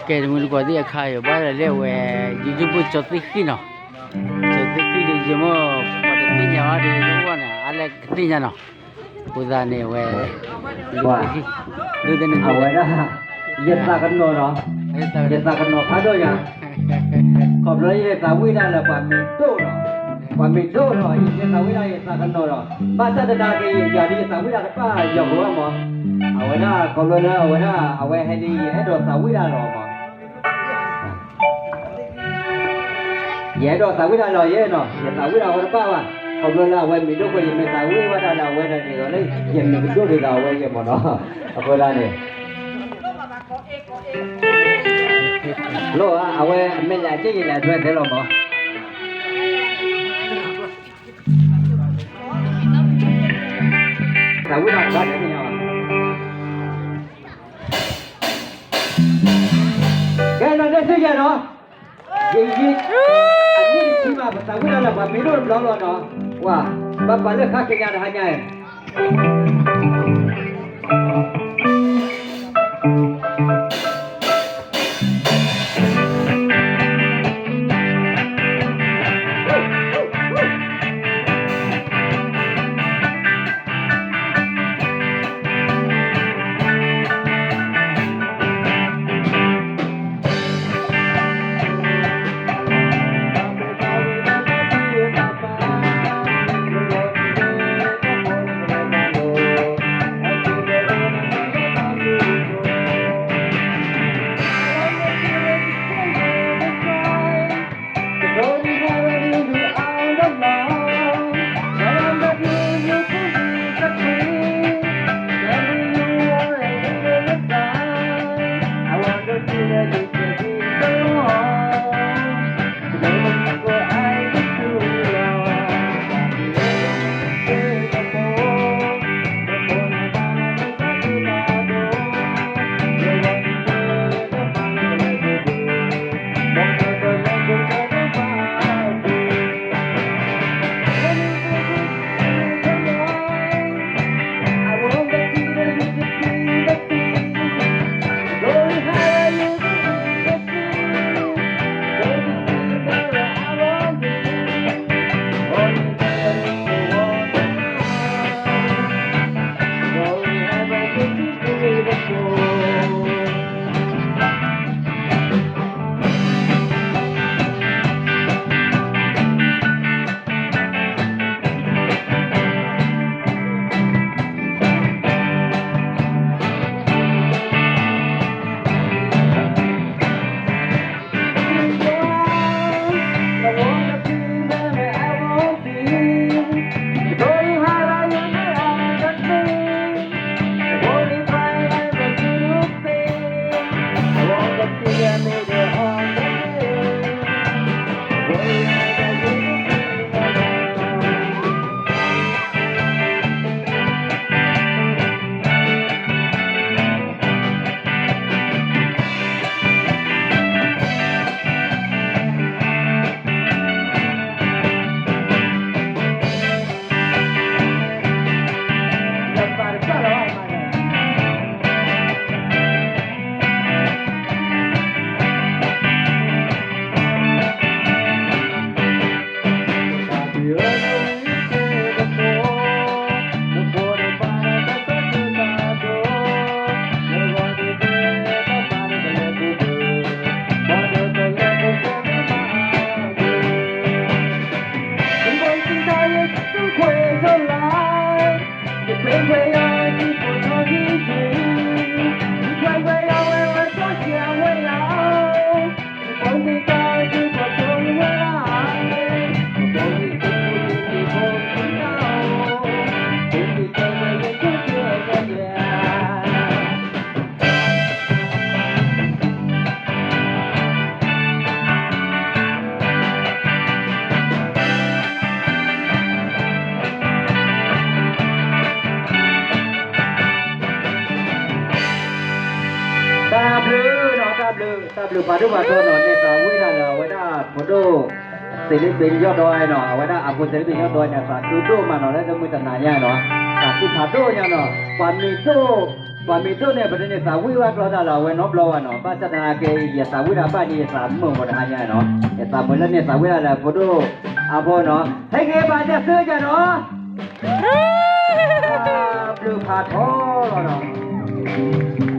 ကဲ တမုၢ်တကိးသ့ၣ်အခါအံၤ ဘၣ်ဒီးလၢအဝဲ YouTube ကၠီၤသ့ၣ်ဃံနီၤ, ကၠီၤသ့ၣ်ဃံဒီး ယမ့ၢ်ပှၤတသ့ၣ်ညါဘၣ်ဒီး ယအိၣ်န့ၣ် အါလဲၣ်ကသ့ၣ်ညါနီၤ, အဃိသတးန့ၣ် အဝဲ ဒ်သိးန့ၣ် အဝဲဒၣ် ယသးကနီၤနီၤ, ယသးကနီၤဖးဒိၣ်ညါ, ခီဖျိယသးဝံၣ်ဒၣ်လၢပှၤမ့ၢ်ဒိၣ်နီၤ, ပှၤမ့ၢ်ဒိၣ်နီၤ ယသးဝံၣ်ဒၣ်ယသးကနီၤနီၤ, ဘၣ်ဆၣ်သနာ်က့ ယၤဒ်ယသးဝံၣ်ဒၣ်တဘၣ်ယီၤဖိဘၣ်မး, အဝဲဒၣ်ခီဖျိလၢအဝဲဒၣ် အဝဲဟဲဒ် ယအဲၣ်ဒိးသးဝံၣ်ဒၣ်လီၤမး ယအဲၣ်ဒိးသးဝံၣ်ဒၣ်လီၤယဲနီၤ, ယသးဝံၣ်ဒၣ်ဝဲတဘၣ်ဘၣ်, ခီဖျိလၢအဝဲမ့ၢ်ဒိၣ်ဃိ ယမ့ၢ်သးဝံၣ်ဝဲဒၣ်လၢအဝဲဒၣ်န့ၣ်ဒီးလၢ ယမ့ၢ်ကဒိၣ်ဒ်သိးအဝဲယဲမးနီၤ, အဃိဒၣ်န့ၣ် လိၣ်ဧါ, အဝဲအမဲာ်ညါက့ယလဲၤထွဲသဲလီၤမး, သးဝံၣ်ဒၣ်တဘၣ်န့ၣ် ကဲနီၤ ဒဲစ့ၢ်ကီးနီၤ, ယံာ်ယံာ် အနံၣ်တဆံမး ပသးဝံၣ်ဒၣ်လၢပှၤမ့ၢ်ဒိၣ်တဘျီလီၤနီၤ, ဝါ, ဘၣ်ပာ်လၢခါက့ၤညါတဟါညါအံၤ တၢ်ဘျုးနီၤ တၢ်ဘျုး တၢ်ဘျုးဖးဒိၣ်ဖးထီနီၤ န့ၣ်သးဝံၣ်ဒၣ်လၢအဝဲဒၣ်ဖိဒိၣ် သ့လ့ပ့ၤယီၢ်ဒီနီၤ အဝဲဒၣ်အဖိသ့လ့ပ့ၤယီၢ်ဒီန့ၣ် သးခုဒိၣ်မးနီၤ လၢတမုၢ်တနၤညါနီၤ သးခုဖးဒိၣ်ညါနီၤ ပှၤမ့ၢ်ဒိၣ် ပှၤမ့ၢ်ဒိၣ်န့ၣ် ပတန့ၢ်သးဝံၣ်ဝဲကျီတၢ်လၢအဝဲနီတဘျီဘၣ်နီၤ, ဘၣ်ဆၣ်သနာ်က့ ယသးဝံၣ်တၢ်ဘၣ်န့ၣ် ယသးမုာ်မးတဟါညါနီၤ, ယသးမုာ်လၢန့ၢ်သးဝံၣ်တၢ်လၢဖိဒိၣ်အဖိနီၤ, ဟဲက့ၤဘၣ်တၢ်သၢကၢ်နီၤ, ဘျုးဖးထီလီၤနီၤ.